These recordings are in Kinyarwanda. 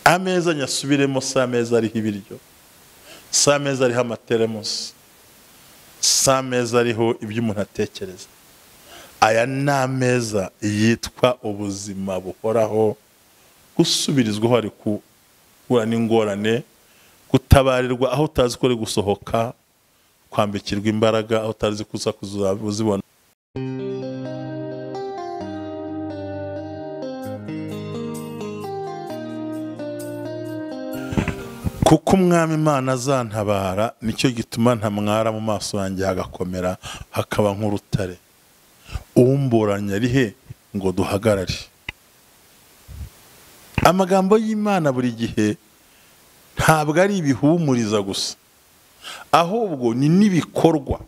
Ameza nyasubiremo si ameza ariho ibiryo, si ameza ariho amateremusi, si ameza ariho ibyo umuntu atekereza. Aya ni ameza yitwa ubuzima buhoraho, gusubirizwaho ari guhura n'ingorane, gutabarirwa aho utazi ko uri gusohoka, kwambikirwa imbaraga aho utazi ko uza kuzibona. Kuko umwami Imana azantabara, nicyo gituma ntamwara, mu maso yanjye hagakomera hakaba nk'urutare. Umburanya ari he ngo duhagarare? Amagambo y'Imana buri gihe ntabwo ari ibihumuriza gusa, ahubwo ni n'ibikorwa.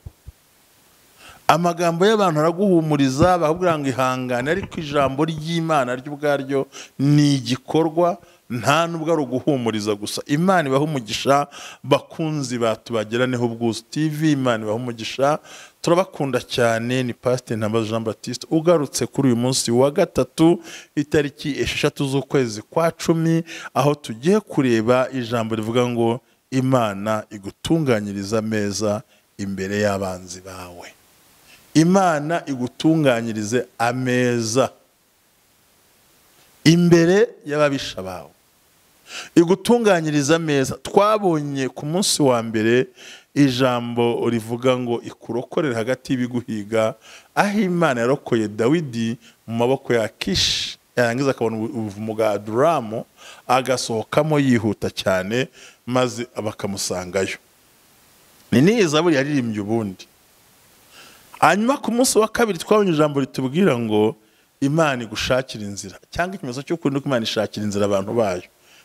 Amagambo y'abantu araguhumuriza, bakubwira ngo ihangane, ariko ijambo ry'Imana ryo ubwaryo ni igikorwa, nta nubwo ari uguhumuriza gusa. Imana ibaha umugisha bakunzi batubageraneho Ubwuzu TV, Imana ibaha umugisha, turabakunda cyane. Ni Pastor Ntambazo Jean Baptiste ugarutse kuri uyu munsi wa gatatu, itariki 6 z'ukwezi kwa 10, aho tugiye kureba ijambo rivuga ngo Imana igutunganyiriza ameza imbere y'abanzi bawe. Imana igutunganyirize ameza imbere y'ababisha bawe, igutunganyiriza ameza. Twabonye ku munsi wa mbere ijambo rivuga ngo ikurokorere hagati y'ibiguhiga, aho Imana yarokoye Dawidi mu maboko ya Kishi, yarangiza akabona ubuvumo bwa Adulamu, agasohokamo yihuta cyane, maze bakamusangayo. Ni Zaburi yaririmbye ubundi. Hanyuma ku munsi wa kabiri twabonye ijambo ritubwira ngo Imana igushakira inzira, cyangwa ikimenyetso cy'ukuri nuko Imana ishakira inzira abantu bayo.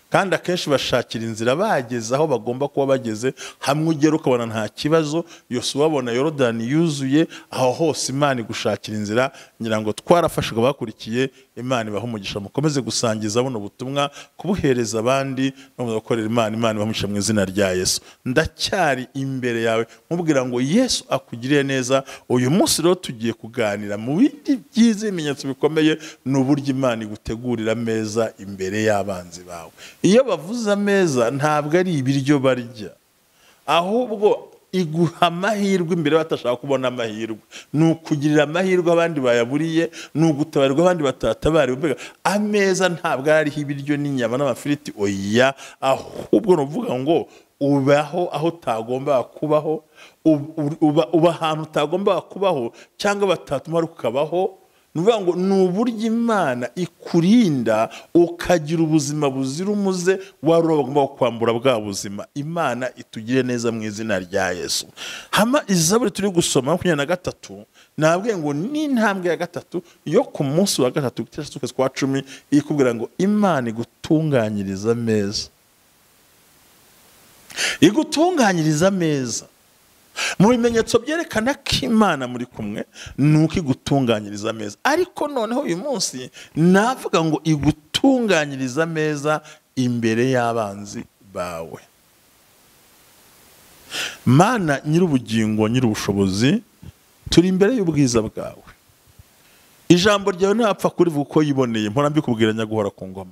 Kandi akenshi bashakira inzira bageze aho bagomba kuba bageze, hamwe ugera ukabona nta kibazo. Yosuwa abona Yorodani yuzuye, aho hose Imana igushakira inzira. Ngira ngo twarafashijwe bakurikiye, Imana ibaha umugisha. Mukomeze gusangiza buno butumwa, kubuhereza abandi no gukorera Imana. Imana ibaha umugisha mu izina rya Yesu. Ndacyari imbere yawe nkubwira ngo Yesu akugiriye neza. Uyu munsi rero tugiye kuganira mu bindi byiza, ibimenyetso bikomeye ni uburyo Imana igutegurira ameza imbere y'abanzi bawe. Iyo bavuze ameza ntabwo ari ibiryo barya, ahubwo iguha amahirwe imbere batashaka kubona amahirwe. Ni ukugirira amahirwe abandi bayaburiye, ni ugutabarirwa abandi batatabariwe. Ameza ntabwo ariho ibiryo n'inyama n'amafiriti, oya, ahubwo ni ukuvuga ngo ubaho aho utagomba kubaho, uba ahantu utagomba kubaho, cyangwa batatuma ukabaho. Nuvuga ngo ni uburyo Imana ikurinda ukagira ubuzima buzira umuze, wari bagomba kwambura bwa buzima. Imana itugire neza mu izina rya Yesu. Hama Zaburi turi gusoma 23, nabwiye ngo ni intambwe ya gatatu yo ku munsi wa gatatu z'ukwezi kwa 10, ikubwira ngo Imana igutunganyiriza ameza. Igutunganyiriza ameza. Mu bimenyetso byerekana ko Imana muri kumwe nuko igutunganyiriza ameza. Ariko noneho uyu munsi navuga ngo igutunganyiriza ameza imbere y'abanzi bawe. Mana nyir'ubugingo, nyir'ubushobozi, turi imbere y'ubwiza bwawe. Ijambo ryawe ntapfa kurivuga uko yiboneye, mpora mbikubwira nyaguhora ku ngoma.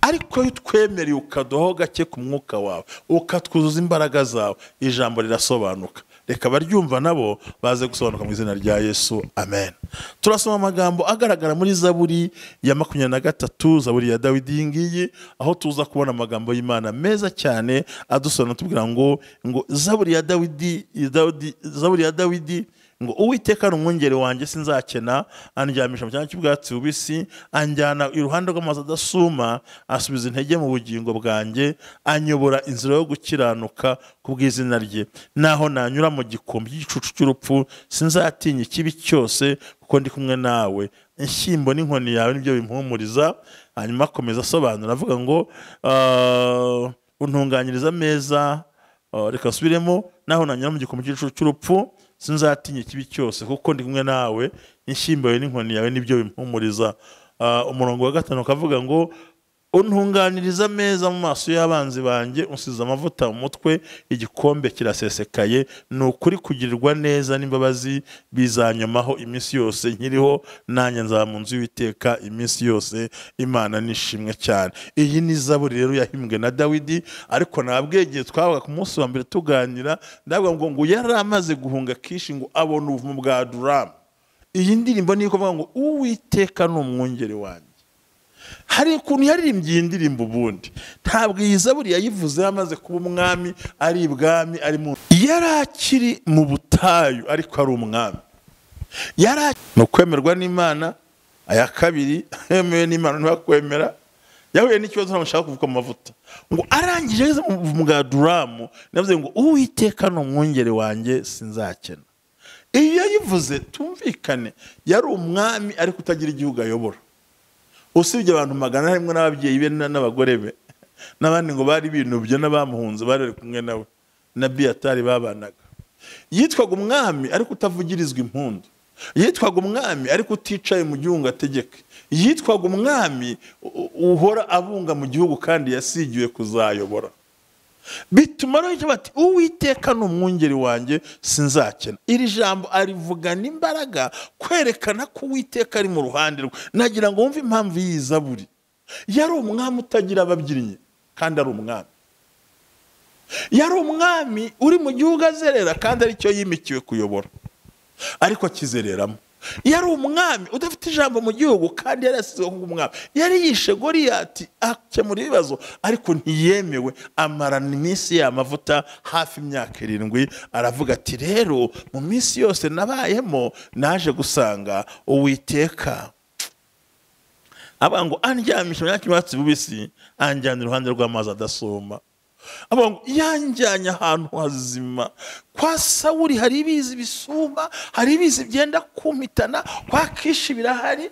Ariko iyo utwemereye ukaduhaho gake ku mwuka wawe, ukatwuzuza imbaraga zawe, ijambo rirasobanuka. Reka baryumva nabo baze gusobanuka mu izina rya Yesu, amen. Turasoma amagambo agaragara muri Zaburi ya 23, Zaburi ya Dawidi iyi ngiyi, aho tuza kubona amagambo y'Imana meza cyane adusobanura, tubwira ngo Zaburi ya Dawidi, Zaburi ya Dawidi ngo Uwiteka ni umwungeri wanjye sinzakena, andyamisha mu cyanya cy'ubwatsi bubisi, anjyana iruhande rw'amazi adasuma, asubiza intege mu bugingo bwanjye, anyobora inzira yo gukiranuka kubw'izina rye. Naho nanyura mu gikombe cy'igicucu cy'urupfu, sinzatinya ikibi cyose, kuko ndi kumwe nawe. Inshyimbo n'inkoni yawe nibyo bimpumuriza. Hanyuma akomeza asobanura avuga ngo untunganyiriza ameza. Reka nsubiremo, naho nanyura mu gikombe cy'igicucu cy'urupfu sinzatinya ikibi cyose, kuko ndi kumwe nawe, inshyimbo yawe n'inkoni yawe nibyo bimpumuriza. Umurongo wa 5 kavuga ngo Untunganiriza ameza mu maso y'abanzi banjye, unsize amavuta mu mutwe, igikombe kirasesekaye. Ni ukuri kugirirwa neza n'imbabazi bizanyomaho iminsi yose nkiriho, nanjye nzaba mu nzu y'Uwiteka iminsi yose. Imana nishimwe cyane. Iyi ni zaburi rero yahimbwe na Dawidi, ariko nabwegeye twabaga ku munsi wa mbere tuganira, ndavuga ngo yari amaze guhunga Kishi ngo abone ubuvumo bwa Adulamu. Iyi ndirimbo niyo kuvuga ngo Uwiteka ni umwungeri wanjye. Hari ukuntu yaririmbye iyi ndirimbo ubundi ntabwo iyi zaburi yayivuze amaze kuba umwami, ari ibwami, ari mu yari akiri mu butayu ariko ari umwami. Yari no kwemerwa n'Imana, aya kabiri yemewe n'Imana ntibakwemera. Yahuye n'ikibazo ntabwo nshaka kuvuga mu mavuta. Ngo arangije ageze mu bwa Adulamu, navuze ngo Uwiteka ni umwungeri wanjye sinzakena. Iyo yayivuze tumvikane, yari umwami ariko utagira igihugu ayobora. Usibye abantu 400 n'ababyeyi be n'abagore be n'abandi ngo bari binubye n'abamuhunze bari kumwe nawe na Biyatari babanaga. Yitwaga umwami ariko utavugirizwa impundu. Yitwaga umwami ariko uticaye mu gihugu ategeke. Yitwaga umwami uhora abunga mu gihugu kandi yasigiwe kuzayobora. Bituma rero bati Uwiteka ni umwungeri wanjye sinzakena. Iri jambo arivugana imbaraga kwerekana ko Uwiteka ari mu ruhande rwe. Nagira ngo wumve impamvu y'iyi zaburi. Yari umwami utagira ababyinnyi kandi ari umwami. Yari umwami uri mu gihugu azerera kandi aricyo yimikiwe kuyobora, ariko akizereramo. Yari umwami udafite ijambo mu gihugu kandi yari yasizwe nk'umwami. Yari yishe Goliyati akemura ibibazo ariko ntiyemewe, amarana iminsi y'amavuta hafi imyaka 7. Aravuga ati rero mu minsi yose nabayemo naje gusanga Uwiteka ngo andyamisha mu byatsi bibisi, anjyana iruhande rw'amazi adasuma. Ngo yanjyanye ahantu hazima. Kwa Sawuli hari ibizi bisuma, hari ibizi byenda kumpitana, kwa Kishi birahari,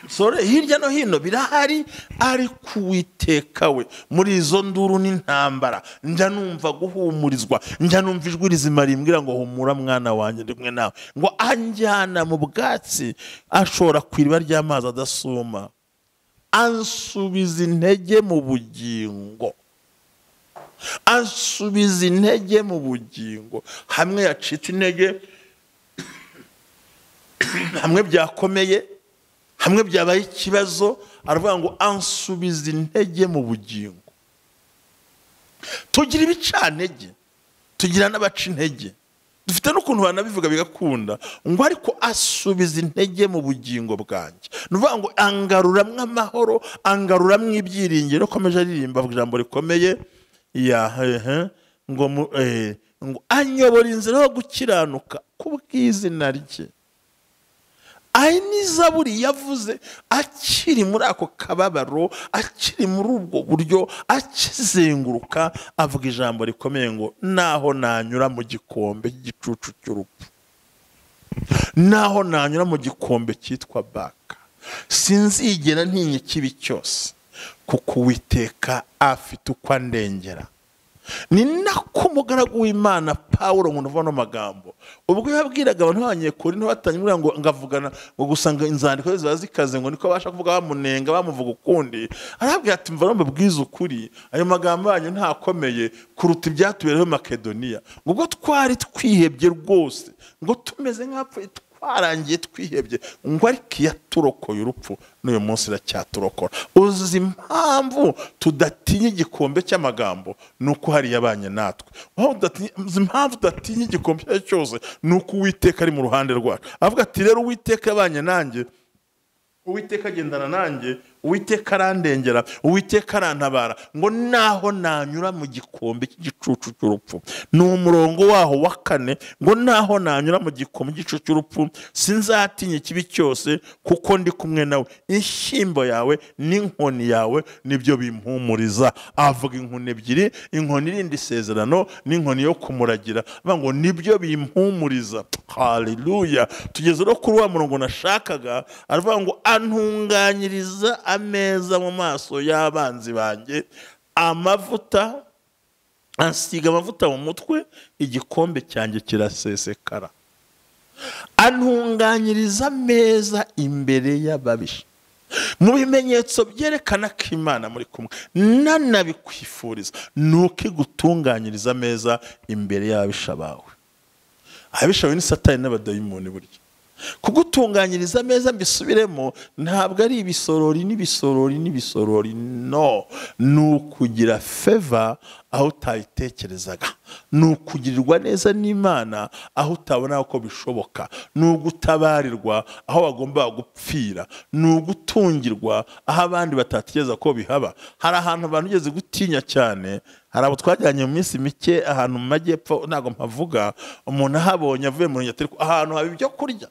sore hirya no hino birahari, ariko Uwiteka we muri izo nduru n'intambara njya numva guhumurizwa, njya numva ijwi rizima rimbwira ngo humura mwana wanjye ndi kumwe nawe. Ngo anjyana mu bwatsi ashora ku iriba ry'amazi adasuma, ansubiza intege mu bugingo. Ansubiza intege mu bugingo. Hamwe yacitse intege, hamwe byakomeye, hamwe byabaye ikibazo, aravuga ngo ansubiza intege mu bugingo. Tugira ibicantege, tugira n'abaca intege, dufite n'ukuntu banabivuga bigakunda, ngo ariko asubiza intege mu bugingo bwanjye. Nuvuga ngo angaruramwe amahoro, angaruramwe ibyiringiro. Komeje aririmba ijambo rikomeye ya ngo anyobora inzira yo gukiranuka kubw'izina rye. Ayi ni zaburi yavuze akiri muri ako kababaro, akiri muri ubwo buryo, akizenguruka, avuga ijambo rikomeye ngo naho nanyura mu gikombe cy'igicucu cy'urupfu, naho nanyura mu gikombe cyitwa Baka, sinzigera ntinya ikibi cyose, kuko Uwiteka afite uko andengera. Ni nako umugaragu w'Imana Pawulo ngo ndumva no magambo ubwo yabwiraga abantu b'Abanyekorinto batanyura ngo ngavugana ngo gusanga inzandiko ziba zikaze ngo niko abasha kuvuga bamunenga bamuvuga ukundi, arabwira ati mva mbabwize ukuri, ayo magambo yanyu ntakomeye kuruta ibyatubereho Makedoniya. Ngo ubwo twari twihebye rwose, ngo tumeze nk'apfuye, twarangiye twihebye, ngo ariko yaturokoye urupfu n'uyu munsi iracyaturokora. Uzi impamvu tudatinya igikombe cy'amagambo? Nuko hari yabanye natwe. Uzi impamvu tudatinya igikombe cyose? Nuko Uwiteka ari mu ruhande rwacu. Avuga ati rero Uwiteka yabanye nanjye, Uwiteka agendana nanjye, Uwiteka arandengera, Uwiteka arantabara, ngo naho nanyura mu gikombe cy'igicucu cy'urupfu. Ni umurongo waho wa 4, ngo naho nanyura mu gikombe cy'igicucu cy'urupfu sinzatinya ikibi cyose, kuko ndi kumwe nawe. Inshyimbo yawe n'inkoni yawe nibyo bimpumuriza. Avuga inkoni ebyiri, inkoni irindi isezerano n'inkoni yo kumuragira, avuga ngo nibyo bimpumuriza. Haleluya. Tugeze no kuri wa murongo nashakaga, aravuga ngo antunganyiriza ameza mu maso y'abanzi banjye, amavuta ansiga amavuta mu mutwe, igikombe cyanjye kirasesekara. Antunganyiriza ameza imbere y'ababisha. Mu bimenyetso byerekana ko Imana muri kumwe, nanabikwifuriza, ni uko igutunganyiriza ameza imbere y'ababisha bawe. Ababisha bawe ni Satani n'abadayimoni. Burya kugutunganyiriza ameza, mbisubiremo, ntabwo ari ibisorori n'ibisorori n'ibisorori, no ni ukugira favor aho utayitekerezaga, ni ukugirirwa neza n'Imana aho utabona ko bishoboka, ni ugutabarirwa aho wagomba gupfira, ni ugutungirwa aho abandi batatekereza ko bihaba. Hari ahantu abantu ugeze gutinya cyane. Hari abo twajyanye mu minsi mike ahantu mu majyepfo, ntabwo mpavuga, umuntu ahabonye avuye mu Ruhengeri, ahantu haba ibyo kurya,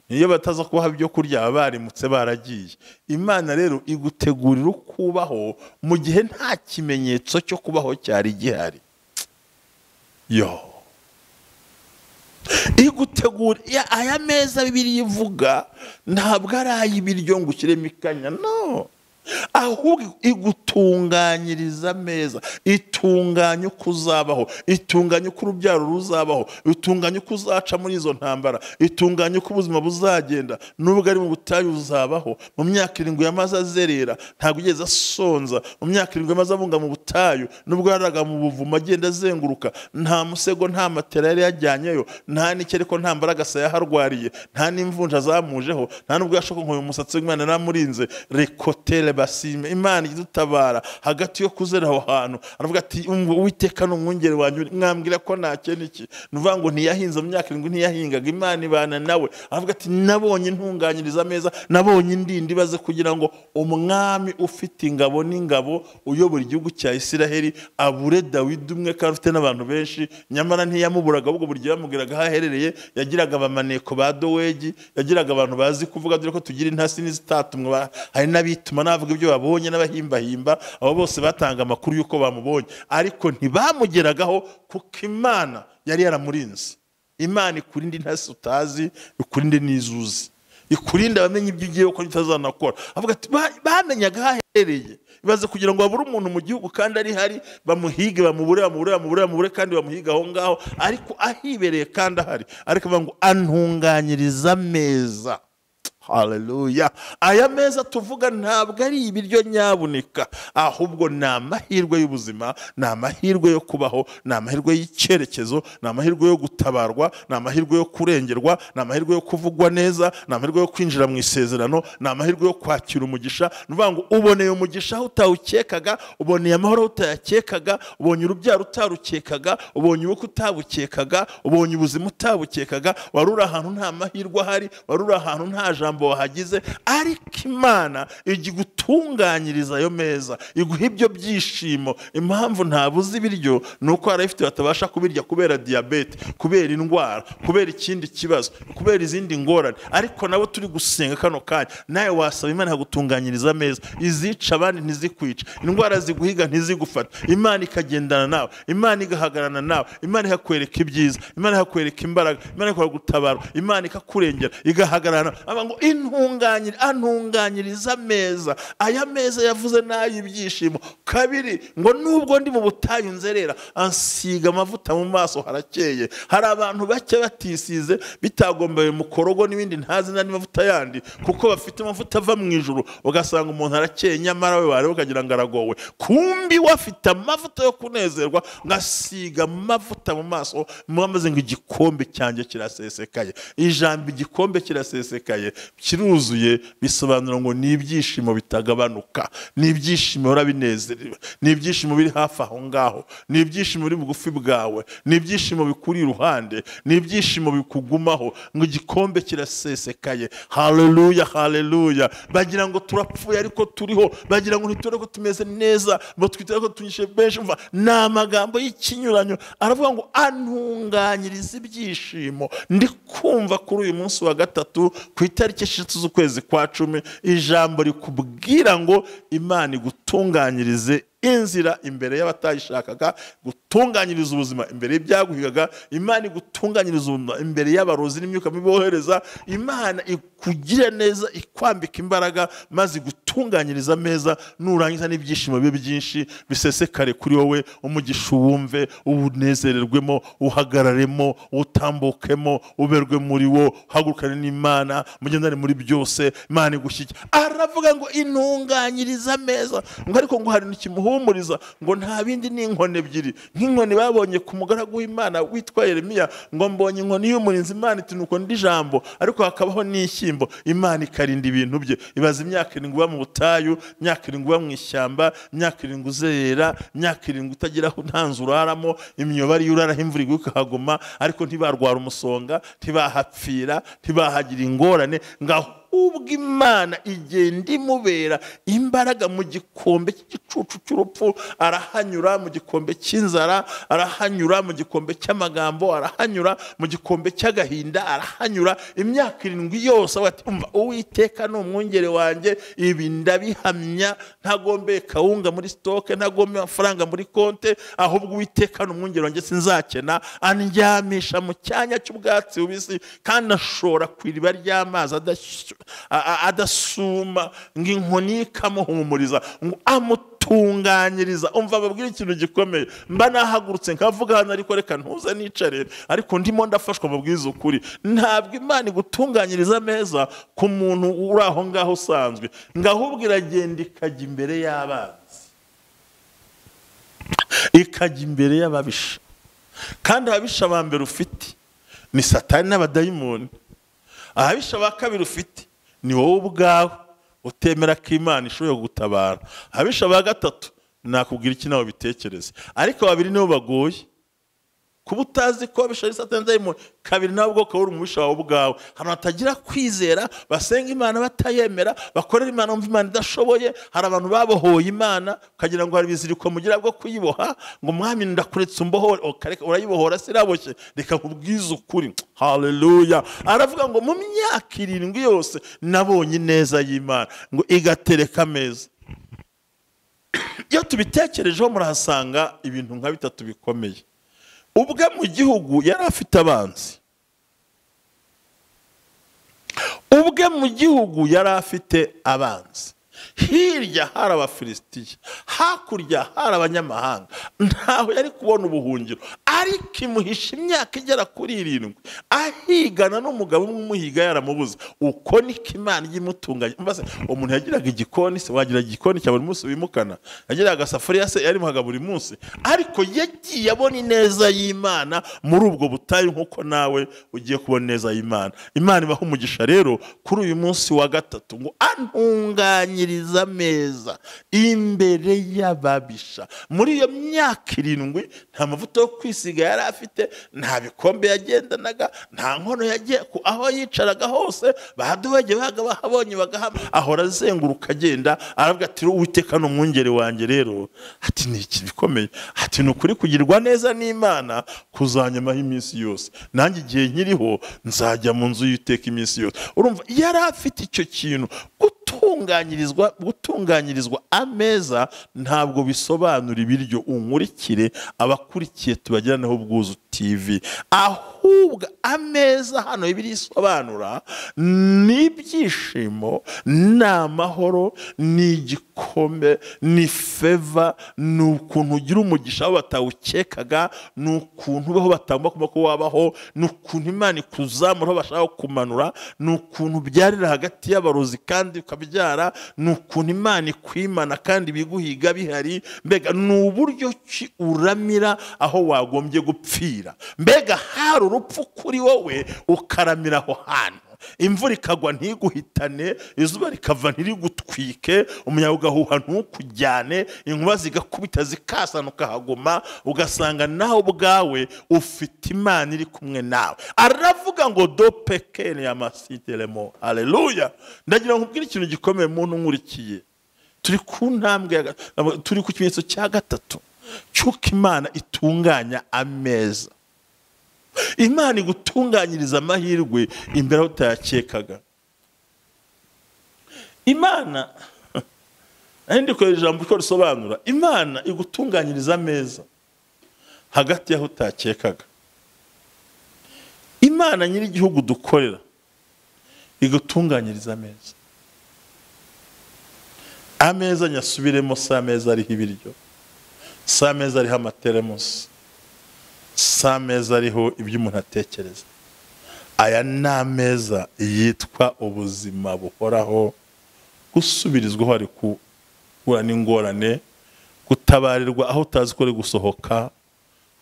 niyo bataza kubaha ibyo kurya baba barimutse baragiye. Imana rero igutegurira ukubaho mu gihe nta kimenyetso cyo kubaho cyari gihari. Yo, igutegura aya meza. Bibiliya ivuga ntabwo ari ay'ibiryo ngo ushyiremo ikanya, no, ahubwo igutunganyiriza ameza, itunganya uko uzabaho, itunganya uko urubyaro ruzabaho, itunganya uko uzaca muri izo ntambara, itunganya uko ubuzima buzagenda. Nubwo ari mu butayu, uzabaho. Mu myaka 70 yamaze azerera, ntabwo ugeze asonza. Mu myaka 70 yamaze abunga mu butayu, nubwo yaraga mu buvumo agenda azenguruka, nta musego, nta matera yari yajyanyeyo, nta n'icyo, ariko nta mbaraga yaharwariye, nta n'imvunja zamujeho, nta nubwo yashokonkoye umusatsi w'Imana yaramurinze. Rekotere basime, Imana idutabara hagati yo kuzera aho hantu. Aravuga ati: "Uwiteka ni umwungeri wanjye, mwambwira ko ntakena iki?" Ni ukuvuga ngo ntiyahinze mu myaka 70, ntiyahingaga, Imana ibana nawe. Aravuga ati: "Nabonye intunganyiriza ameza, nabonye indindi." Ibaze kugira ngo umwami ufite ingabo n'ingabo uyobora igihugu cya Isiraheli abure Dawidi umwe kandi ufite n'abantu benshi. Nyamara ntiyamuburaga, ahubwo buri gihe bamubwiraga aho aherereye. Yagiraga abamaneko ba Dowegi, yagiraga abantu bazi kuvuga, dore ko tugira intasi n'izitatumwe, hari n'abituma n'abavuga ibyo babonye n'abahimbahimba. Abo bose batanga amakuru y'uko bamubonye, ariko ntibamugeragaho kuko Imana yari yaramurinze. Imana ikurinde intasi utazi, ikurinde n'izuzi, ikurinde abamenye ibyo ugiye gukora utazanakora. Avuga ati bamenyaga aho aherereye. Ibaze kugira ngo babure umuntu mu gihugu kandi ari hari, bamuhige, bamubure, bamubure, bamubure, bamubure, kandi bamuhige aho ngaho, ariko ahibereye kandi ahari. Ariko avuga ngo antunganyiriza ameza. Haleluya! Aya meza tuvuga ntabwo ari ibiryo nyabuneka, ahubwo ni amahirwe y'ubuzima, ni amahirwe yo kubaho, ni amahirwe y'icyerekezo, ni amahirwe yo gutabarwa, ni amahirwe yo kurengerwa, ni amahirwe yo kuvugwa neza, ni amahirwe yo kwinjira mu isezerano, ni amahirwe yo kwakira umugisha. Ni ukuvuga ngo uboneye umugisha aho utawukekaga, uboneye amahoro aho utayakekaga, ubonye urubyaro utarukekaga, ubonye ubukwe utabukekaga, ubonye ubuzima utabukekaga. Wari uri ahantu nta mahirwe ahari, wari uri ahantu nta jambo wahagize, ariko Imana ijya igutunganyiriza ayo meza, iguha ibyo byishimo. Impamvu ntabuze ibiryo ni uko hari abifite batabasha kubirya kubera diyabete, kubera indwara, kubera ikindi kibazo, kubera izindi ngorane. Ariko nabo turi gusenga kano kanya, nawe wasaba Imana ikagutunganyiriza ameza, izica abandi ntizikwice, indwara ziguhiga ntizigufate, Imana ikagendana nawe, Imana igahagararana nawe, Imana ikakwereka ibyiza, Imana ikakwereka imbaraga, Imana ikagutabara, Imana ikakurengera, igahagararana. Avuga ngo intunganyiri antunganyiriza ameza. Aya meza yavuze n'ay'ibyishimo. Kabiri, ngo nubwo ndi mu butayu nzerera, ansiga amavuta mu maso harakeye. Hari abantu bake batisize bitagombaye mukorogo n'ibindi ntazi n'andi mavuta yandi, kuko bafite amavuta ava mu ijuru, ugasanga umuntu arakeye, nyamara we wareba ukagira ngo aragowe, kumbi we afite amavuta yo kunezerwa. Ngasiga amavuta mu maso mwamaze, ngo igikombe cyanjye kirasesekaye. Ijambo igikombe kirasesekaye, kiruzuye, bisobanura ngo ni ibyishimo bitagabanuka, ni ibyishimo bihora binezerewe, ni ibyishimo biri hafi aho ngaho, ni ibyishimo biri bugufi bwawe, ni ibyishimo bikuri iruhande, ni ibyishimo bikugumaho. Ngo igikombe kirasesekaye. Haleluya, haleluya! Bagira ngo turapfuye, ariko turiho. Bagira ngo ntitore ko tumeze neza, ngo twitore ko tunyishe benshi. Umva, ni amagambo y'ikinyuranyo. Aravuga ngo antunganyiriza ibyishimo. Ndi kumva kuri uyu munsi wa gatatu, ku itariki 6 z'ukwezi kwa 10, ijambo rikubwira ngo Imana igutunganyirize. inzira imbere y'abatayishakaga, gutunganyiriza ubuzima imbere y'ibyaguhigaga, Imana igutunganyiriza ubuzima imbere y'abarozi n'imyuka mibi bohereza, Imana ikugire neza ikwambika imbaraga maze igutunganyiriza ameza, nurangiza n'ibyishimo bibe byinshi bisesekare kuri wowe, umugisha uwumve, uwunezererwemo, uhagararemo, utambukemo, uberwe muri wo, uhagurukane n'Imana, mugendane muri byose, Imana igushyigikire. Aravuga ngo intunganyiriza ameza, ngo ariko ngo hari n'ikimuhumuriza, ngo nta bindi ni inkoni ebyiri, nk'inkoni babonye ku mugaragu w'Imana witwa Yeremiya, ngo mbonye inkoni y'umurinzi, Imana iti nuko ndi jambo, ariko hakabaho n'ishyimbo, Imana ikarinda ibintu bye. Ibaza imyaka 7 uba mu butayu, imyaka 7 uba mu ishyamba, imyaka 7 uzerera, imyaka 7 utagira aho nta nzu uraramo, imyobo ariyo uraraho imvura iguye ukahaguma, ariko ntibarwara umusonga, ntibahapfira, ntibahagira ingorane, ngaho ubwo Imana igenda imubera imbaraga mu gikombe cy'igicucu cy'urupfu, arahanyura mu gikombe cy'inzara, arahanyura mu gikombe cy'amagambo, arahanyura mu gikombe cy'agahinda, arahanyura imyaka 7 yose. Ati umva, Uwiteka ni umwungere wanjye, ibi ndabihamya, ntagombeye kawunga muri stoke, ntagombeye amafaranga muri konte, ahubwo Uwiteka ni umwungere wanjye, sinzakena, andyamisha mu cyanya cy'ubwatsi bubisi, kandi ashora ku iriba ry'amazi adasuma, ngo inkoni ikamuhumuriza, ngo amutunganyiriza. Umva babwira ikintu gikomeye, mba nahagurutse nkavuga hano, ariko reka ntuze nicare, ariko ndimo ndafashwa mubwiza ukuri. Ntabwo Imana igutunganyiriza ameza ku muntu uri aho ngaho usanzwe, ngo ahubwo iragenda ikajya imbere y'abanzi, ikajya imbere y'ababisha. Kandi ababisha ba mbere ufite ni Satani n'abadayimoni, ababisha ba kabiri ufite ni wowe ubwawe utemera ko Imana ishoboye gutabara, ababisha ba gatatu nakubwira iki nawe bitekereze, ariko babiri nibo bagoye. Kuba utazi ko ababisha ari Satani n'abadayimoni, kabiri nawe ubwo ukaba uri umubisha wawe ubwawe. Hano hatagira kwizera, basenga Imana batayemera, bakorera Imana bumva Imana idashoboye. Hari abantu babohoye Imana ukagira ngo hari ibiziriko mugira bwo kuyiboha, ngo mwami ndakuretse umbohore, urayibohora siraboshye, reka nkubwize ukuri. Haleluya. Aravuga ngo mu myaka 7 yose nabonye ineza y'Imana, ngo igatereka ameza. Iyo tubitekerejeho murahasanga ibintu nka bitatu bikomeye. Ubwe mu gihugu yari afite abanzi, ubwe mu gihugu yari afite abanzi, hirya hari Abafilisitiya, hakurya hari abanyamahanga, ntaho yari kubona ubuhungiro, ariko imuhisha imyaka igera kuri 7 ahigana n'umugabo umwe umuhiga yaramubuze. Uko niko Imana imutunganya. Mbase umuntu yagiraga igikoni se, wagira igikoni cya buri munsi wimukana, yagiraga agasafuriya se yarimuhaga buri munsi, ariko yagiye abona ineza y'Imana muri ubwo butayu, nkuko nawe ugiye kubona ineza y'Imana. Imana ibaha umugisha rero kuri uyu munsi wa gatatu, ngo antunganyiriza ameza imbere y'ababisha. Muri iyo myaka 7 nta mavuta yo kwisiga yari afite, nta bikombe yagendanaga, nta nkono yagiye, aho yicaraga hose baduwege baga bahabonye bagahama, ahora azenguruka agenda aravuga ati Uwiteka ni umwungere wanjye. Rero ati ni iki bikomeye, ati ni ukuri kugirwa neza n'Imana kuzanyamaho iminsi yose, nanjye igihe nkiriho nzajya mu nzu y'Uwiteka iminsi yose. Urumva yari afite icyo kintu. Gutunganyirizwa ameza ntabwo bisobanura ibiryo. Unkurikire, abakurikiye tubagiranaho Ubwuzu TV, ahubwo ameza hano ibiri isobanura ni ibyishimo, ni amahoro, ni igikombe, ni feva, ni ukuntu ugira umugisha aho batawukekaga, ni ukuntu ubaho batagomba kuba wabaho, ni ukuntu Imana ikuzamura aho bashaka kumanura, ni ukuntu ubyarira hagati y'abarozi kandi ukabyara, ni ukuntu Imana ikwimana kandi biguhiga bihari. Mbega ni uburyo ki uramira aho wagombye gupfira. Mbega hari urupfu kuri wowe ukaramira aho hantu, imvura ikagwa ntiguhitane, izuba rikava ntirigutwike, umuyaga ugahuha ntukujyane, inkuba zigakubita zikasana ukahaguma, ugasanga nawe ubwawe ufite Imana iri kumwe nawe. Aravuga ngo dopekene ya masiteremo. Haleluya. Ndagira ngo nkubwire ikintu gikomeye muntu nkurikiye. Turi ku ntambwe, turi ku kimenyetso cya gatatu cy'uko Imana itunganya ameza. Imana igutunganyiriza amahirwe imbere aho utayakekaga. Imana Ahindi ko ijambo uko risobanura, Imana igutunganyiriza ameza hagati y'aho utakekaga. Imana nyiri igihugu dukorera igutunganyiriza ameza. Ameza nyasubiremo si ameza ariho ibiryo, si ameza ariho amateremusi, si ameza ariho ibyo umuntu atekereza. Aya ni ameza yitwa ubuzima buhoraho, gusubirizwaho ari guhura n'ingorane, gutabarirwa aho utazi ko uri gusohoka,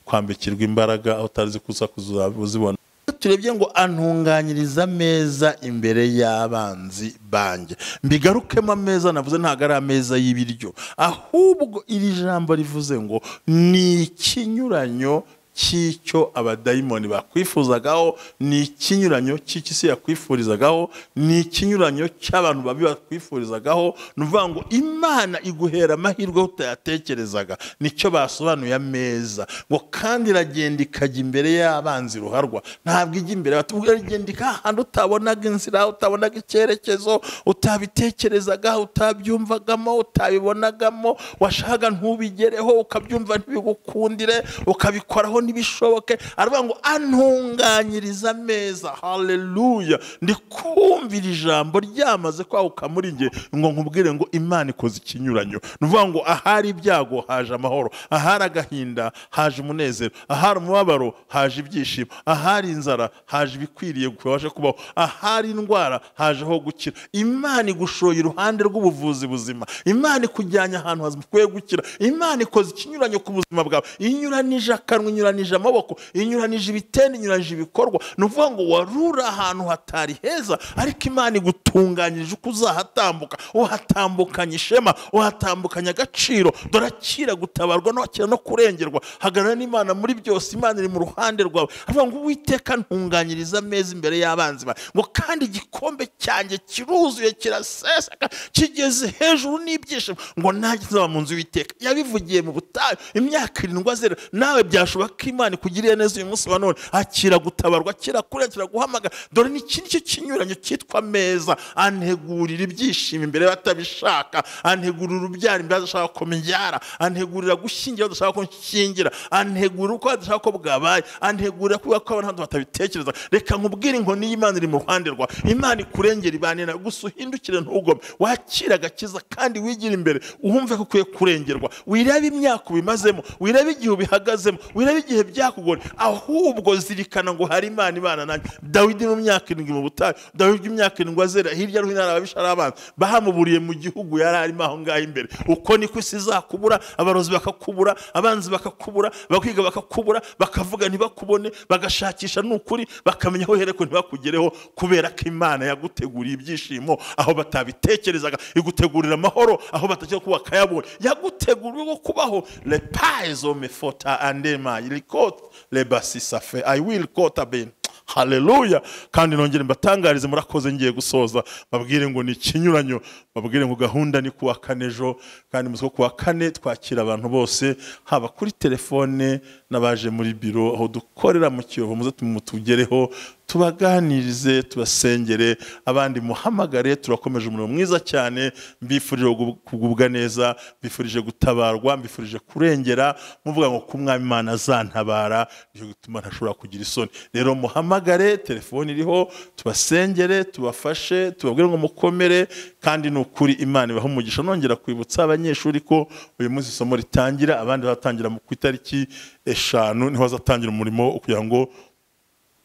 kwambikirwa imbaraga aho utazi kuza kuzibona. Turebye ngo antunganyiriza ameza imbere y'abanzi banjye. Mbigarukemo, ameza navuze ntabwo ari ameza y'ibiryo, ahubwo iri jambo rivuze ngo ni ikinyuranyo cy'icyo abadayimoni bakwifuzagaho, ni ikinyuranyo cy'icyo isi yakwifurizagaho, ni ikinyuranyo cy'abantu babi bakwifurizagaho. Ni ukuvuga ngo Imana iguhera amahirwe utayatekerezaga. Nicyo basobanuye ameza. Ngo kandi iragenda ikajya imbere y'abanzi ruharwa, ntabwo ijya imbere, iragenda ahantu utabonaga inzira, utabonaga icyerekezo, utabitekerezaga, utabyumvagamo, utabibonagamo, washaka ntubigereho, ukabyumva ntibigukundire, ukabikoraho ntibishoboke. Aravuga ngo antunganyiriza ameza. Haleluya! Ndi kumvira ijambo ryamaze kwaguka muri nge ngo nkubwire ngo Imana ikoze ikinyuranyo. Ni ukuvuga ngo ahari ibyago haje amahoro, ahari agahinda haje umunezero, ahari umubabaro haje ibyishimo, ahari inzara haje ibikwiriye kubasha kubaho, ahari indwara haje aho gukira. Imana igushoye iruhande rw'ubuvuzi buzima, Imana ikujyanye ahantu hazima gukira. Imana ikoze ikinyuranyo ku buzima bwawe, inyuranije akanwa, inyuranije amaboko, inyuranije ibitende, inyuranije ibikorwa. Ni ukuvuga ngo warura ahantu hatari heza, ariko Imana igutunganyije uko uzahatambuka, uhatambukanye ishema, uhatambukanye agaciro. Dore akira gutabarwa no akira no kurengerwa. Hagarara n'Imana muri byose, Imana iri mu ruhande rwawe. Aravuga ngo Uwiteka ntunganyiriza ameza imbere y'abanzi bawe, ngo kandi igikombe cyanjye kiruzuye kiraseseka kigeze hejuru n'ibyishimo, ngo nanjye nzaba mu nzu y'Uwiteka. Yabivugiye mu butayu imyaka 7 azera. Nawe byashoboka ko Imana ikugiriye neza uyu munsi wa none. Akira gutabarwa, akira kurengera, guhamagara. Dore ni iki nicyo kinyuranyo cyitwa ameza. Antegurira ibyishimo imbere y'abatabishaka, antegurira urubyaro imbere y'abadashaka ko mbyara, antegurira gushyingira abadashaka ko nshyingira, antegurira uko badashaka ko bwabaye, antegurira kuba ko abantu batabitekereza. Reka nkubwire inkoni y'Imana iri mu ruhande rwawe. Imana ikurengera ibane nawe, gusa uhindukire ntugome, wakire agakiza kandi wigire imbere, wumve ko ukwiye kurengerwa. Wirebe imyaka ubimazemo, wirebe igihe ubihagazemo, wirebe igihe byakugora, ahubwo zirikana ngo hari Imana ibana nanjye. Dawidi mu myaka 7 mu butayu, Dawidi imyaka 7 azera hirya no hino ababisha arabanza bahamuburiye mu gihugu yari arimo aho ngaho imbere. Uko niko isi izakubura, abarozi bakakubura, abanzi bakakubura, bakwiga bakakubura, bakavuga ntibakubone, bagashakisha n'ukuri bakamenya aho uhereko ntibakugereho, kubera ko Imana yaguteguriye ibyishimo aho batabitekerezaga, igutegurira amahoro aho batakeka ko bakayabona, yaguteguriye kubaho. Le paizo me fota andema ilikot le basisafe I will kota ben. Haleluya! Kandi nongere mbatangarize, murakoze, ngiye gusoza babwire ngo ni ikinyuranyo, babwire ngo gahunda ni kuwa kane ejo, kandi muzi ko kuwa kane twakira abantu bose, haba kuri telefone n'abaje muri biro aho dukorera mu Kiyovu, muze tumutugereho tubaganirize, tubasengere, abandi muhamagare. Turakomeje umurimo mwiza cyane. Mbifurije kugubwa neza, mbifurije gutabarwa, mbifurije kurengera, muvuga ngo ku Mwami Imana azantabara, nicyo gituma ntashobora kugira isoni. Rero muhamagare, telefone iriho, tubasengere, tubafashe, tubabwire ngo mukomere, kandi ni ukuri Imana ibaha umugisha. Nongera kwibutsa abanyeshuri ko uyu munsi isomo ritangira, abandi batangira ku itariki 5 niho bazatangira umurimo kugira ngo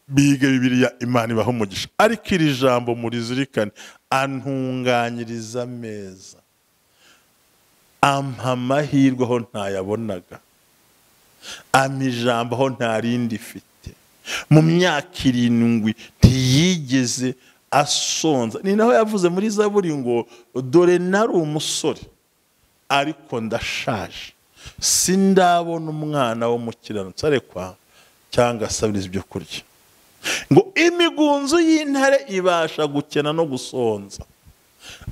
bige Bibiliya. Imana ibaha umugisha. Ariko iri jambo murizirikane, antunganyiriza ameza, ampa amahirwe aho ntayabonaga, ampa ijambo aho ntarindi ifite. Mu myaka 7 ntiyigeze asonza. Ni naho yavuze muri Zaburi ngo dore nari umusore ariko ndashaje, sindabona umwana w'umukiranutsi arekwa cyangwa asabiriza ibyo kurya. Ngo imigunzu y'intare ibasha gukena no gusonza,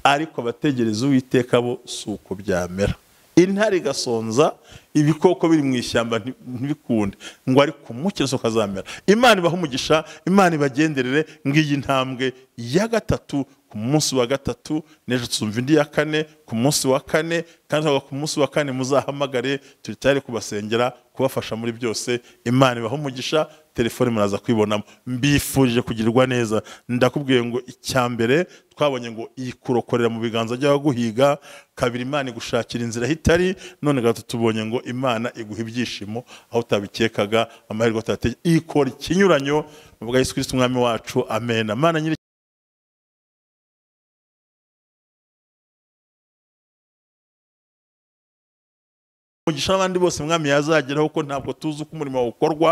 ariko abategereza Uwiteka bo si uko byamera. Intare igasonza, ibikoko biri mu ishyamba ntibikunde, ngo ariko umukiranutsi ukazamera. Imana ibahe umugisha, Imana ibagenderere. Ngiyi ntambwe ya 3 ku munsi wa gatatu, n'ejo tuzumva indi ya kane ku munsi wa kane, kandi ku munsi wa kane muzahamagare, turi tayari kubasengera, kubafasha muri byose. Imana ibahe umugisha, telefone muraza kwibonamo. Mbifurije kugirirwa neza. Ndakubwiye ngo icya mbere twabonye ngo ikurokorera mu biganza by'abaguhiga, kabiri Imana igushakira inzira aho itari, none gatatu tubonye ngo Imana iguha ibyishimo aho utabikekaga, amahirwe utategeka, ikora ikinyuranyo mu bwa Yesu Kristo Umwami wacu. Amen. Imana nyiri umugisha n'abandi bose Mwami yazageraho, ko ntabwo tuzi uko umurimo ukorwa.